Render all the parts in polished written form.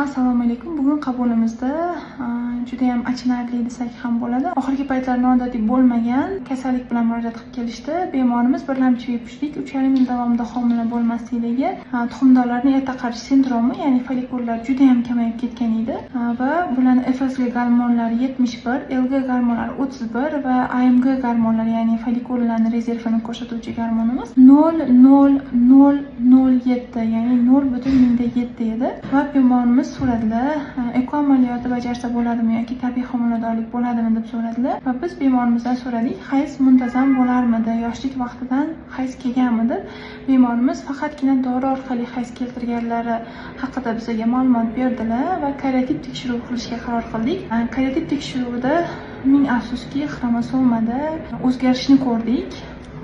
Assalomu alaykum. Bugun qabulimizda judayam achinarli desak ham bo'ladi. Oxirgi paytlar noodatiy bo'lmagan kasallik bilan murojaat qilib kelishdi. Bemorimiz birlamchi bepushtlik, 3,5 yil davomida homila bo'lmaslikligi, tuxumdonlarni erta qarish sindromi, ya'ni follikullar judayam kamayib ketgan edi va bularni FSG gormonlari 71, LG gormonlari 31 va AMG gormonlari, ya'ni follikullarni rezervini ko'rsatuvchi gormonimiz 0,0007, ya'ni 0,7 edi. Va bemorimiz so'radilar, ЭКО amaliyoti bajarsa bo'ladimi yoki tabiiy homiladorlik bo'ladimi deb so'radilar. Va biz bemorimizdan so'radik, hayz muntazam bo'larmidi, yoshlik vaqtidan hayz kelganmi deb. Bemorimiz faqatgina dori orqali hayz keltirganlari haqida bizga ma'lumot berdilar va kariotip tekshiruvi qilishga qaror qildik. Kariotip tekshiruvida ming afsuski xromosomada o'zgarishni ko'rdik.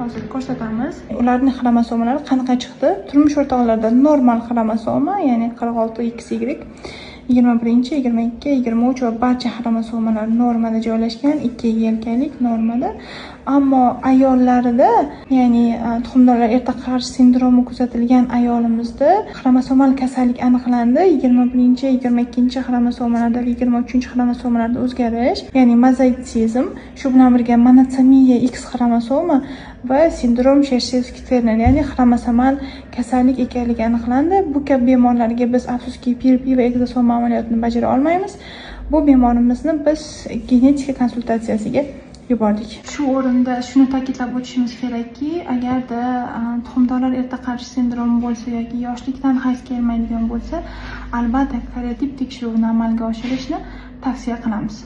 Hozir ko'rsatamiz. Ularning xromosomalari qanaqa chiqdi? Turmush o'rtoqlarida normal xromosoma, ya'ni 46 XY, 21, 22, 23 va barcha xromosomalar normada joylashgan, ikki yelkalik normada. Ammo ayollarida, ya'ni tuxumdonlar erta qarish sindromi kuzatilgan ayolimizda xromosomal kasallik aniqlandi. 21, 22 xromosomalarda, 23 xromosomalarda o'zgarish, ya'ni mozaitsizm, shu bilan birga monosomiya X xromosoma va sindrom Shereshevskiy-Terner, ya'ni xromosomal kasallik ekanligi aniqlandi. Bu kabi bemorlarga biz, afsuski, PRP va ekzosoma amaliyotini bajara olmaymiz. Bu bemorimizni biz genetika konsultatsiyasiga yubordik. Shu o'rinda shuni ta'kidlab o'tishimiz kerakki, agarda tuxumdonlar erta qarish sindromi bo'lsa yoki yoshlikdan hayz kelmaydigan bo'lsa, albatta kariotip tekshiruvini amalga oshirishni tavsiya qilamiz.